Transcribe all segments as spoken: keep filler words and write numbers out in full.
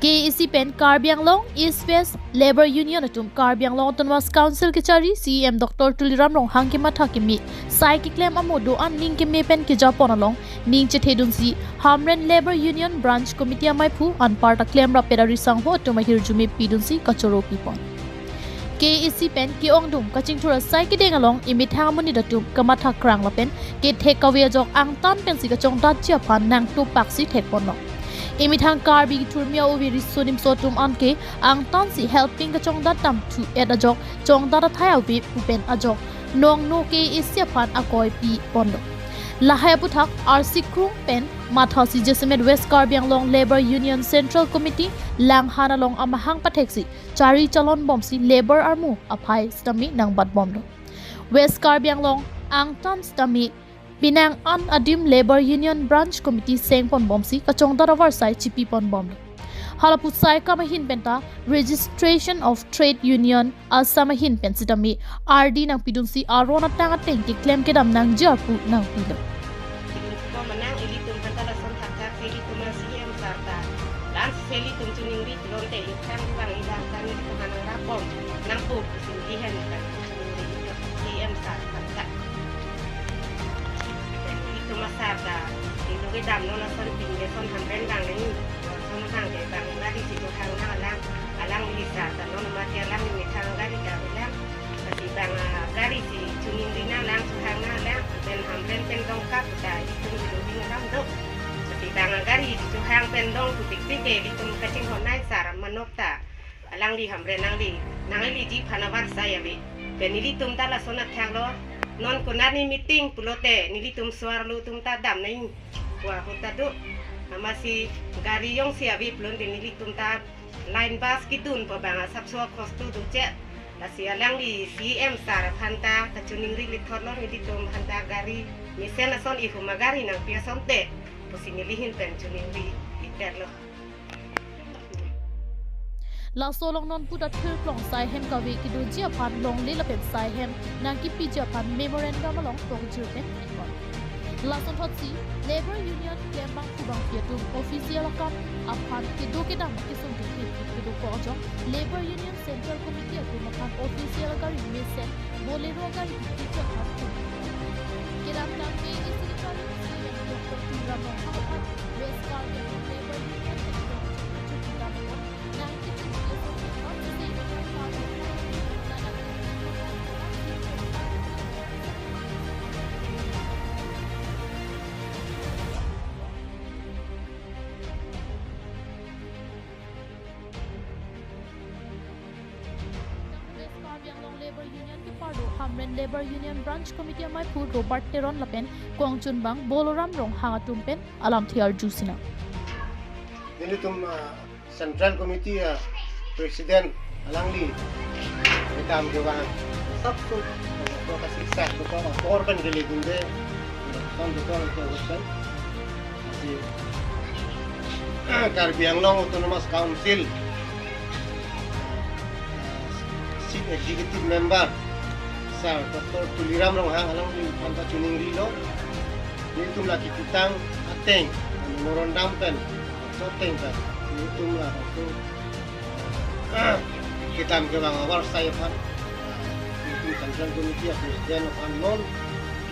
K A A C pen Karbi Anglong East West Labour Union atum Karbi Anglong Autonomous Council kachari C E M Doctor Tuliram Ronghang kematha keme sai keklem amo do-an ning keme pen kejapon along ning chethedunsi Hamren Labour Union Branch Committee amaiphu anparta klemrap pera risangho atum ahirjume pidunsi kachoro pipon. K A A C pen ke-ongdung kachingthur asai kedeng along emethang amonit atum kamatha krang lapen kethek kave ajok angtan pensi kachongdatji aphan nangtupaksi thekponlo. Emethang Karbi kithurmi a-ove riso nimso atum anke angtansi helping kachongdat damthu-et ajok chongdat athai ave pu pen ajok nongno K A A C aphan akoi piponlo. Lahai aputhak R C Krung pen mathasi jasemet West Karbi Anglong Labour Union Central Committee Langhan along amahang patheksi chari chalon bomsi labour armu aphai sitame nangbat bomlo. West Karbi Anglong angtan sitame penang an adim Labour Union Branch Committee sengpon bomsi kachongdat avarsai chipipon bomlo. Hala pu sai kam ahin penta Registration of Trade Union Assam ahin pen sitame R D nangpidunsi aron atang ateng keklem kedam nangji arpu nangpilo. Ilitum manang ilitum aphanta lason thakthak si ilitum C E M sir ta. Lasi ilitum choningri pulote ithang bang ilang kami ilitum anang rapom nangpo pusi ilihen kan choningri C E M sir aphanta. Ilitum asar ta ilitum kedam non ason ping ke son Hamren bang nangji. Son bang ke bang gari si chohang nanglang. Alangli sir ta non mati alangli methang gari ta bilang. Lasi bang, ah, gari si choningri nanglang, chohang nanglang, pen Hamren pen dongkap ta ilitum dilo ding alam do. Lasi bang, ah, gari si chohang pen dong putik tik ke ilitum kachinghon nai sir manok ta. Alangli Hamren nangli, nangliji aphan avarsai ave. Pen nelitum ta lason athang lo. Non konat ne meeting pulote nelitum suar lo atum ta dam nai. Wa hota do. Amatsi gari jongsi ave pulote nelitum ta line bus kedun pu bang asapso kostu do che. Lasi alangli C E M sir aphanta kachoningri lithot lo nelitum aphanta gari mesen ason ihum agari nangpi asonte pusi nelihin pen choningri itet lo. Laso along non puta thirklong sai hem kave kedoji aphan longle lapen sai hem nangkipiji aphan memorandum along pongjir pen ikon. Lasonthotsi Labour Union klembang kubang pi atum official akam aphan kedo kedam kesung kethek kedokok ajok Labour Union Central Committee atum aphan official gari mesen Bolero gari kepiji aphan tum. Kedamtang K A A C kali C E M Doctor Tuliram Ronghang aphan West Karbi Anglong Labour Union atum chuti dam aphan nangketun keso aphan sese West Karbi Anglong Labour Union keparlo Hamren Labour Union Branch Committee amaiphu Robert Teron lapen kongchunbang Boloram Ronghang atum pen alamthe arju sinang. Nelitum, ah, Central Committee, ah, President alangli kedam kevang asapso, ah, kasiksak dokok apor pen kele dunde, son dokok ke hotel. Lasi Karbi Anglong Autonomous Council, ah, Chief Executive Member Sir Doctor Tuliram Ronghang alangli aphanta choningrilo. Nelitum la kipitang ateng, memorandum pen, so ateng pen, nelitum labangso kedam kevang avarsai aphan, nelitum Central Committee a President aphan non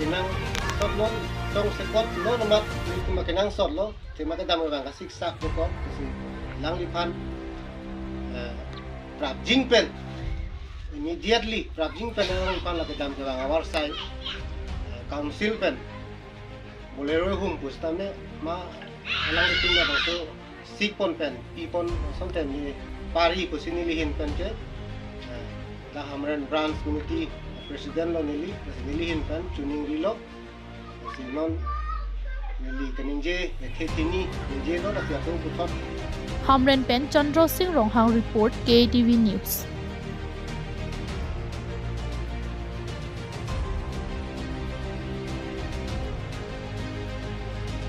kenangsot, non tong sekot non amat nelitum kenangsot lo, tema kedam kevang kasiksak dokok, pusi alangliphan, eh, prapjin pen, immediately prapjin pen alangliphan la kedam kevang avarsai, eh, Council pen Bolero hum pusitame ma alanglitum labangso sikpon pen, pipon asonte ne pari pusi nelihin pen ke, eh, la Hamren Branch Committee President lo neli, lasi nelihin pen choningrilo, lasi non neli kaningje, ethe thini, ningjelo, lasi atum puthot. Hamren pen Chandra Singh Ronghang report, K A T V News.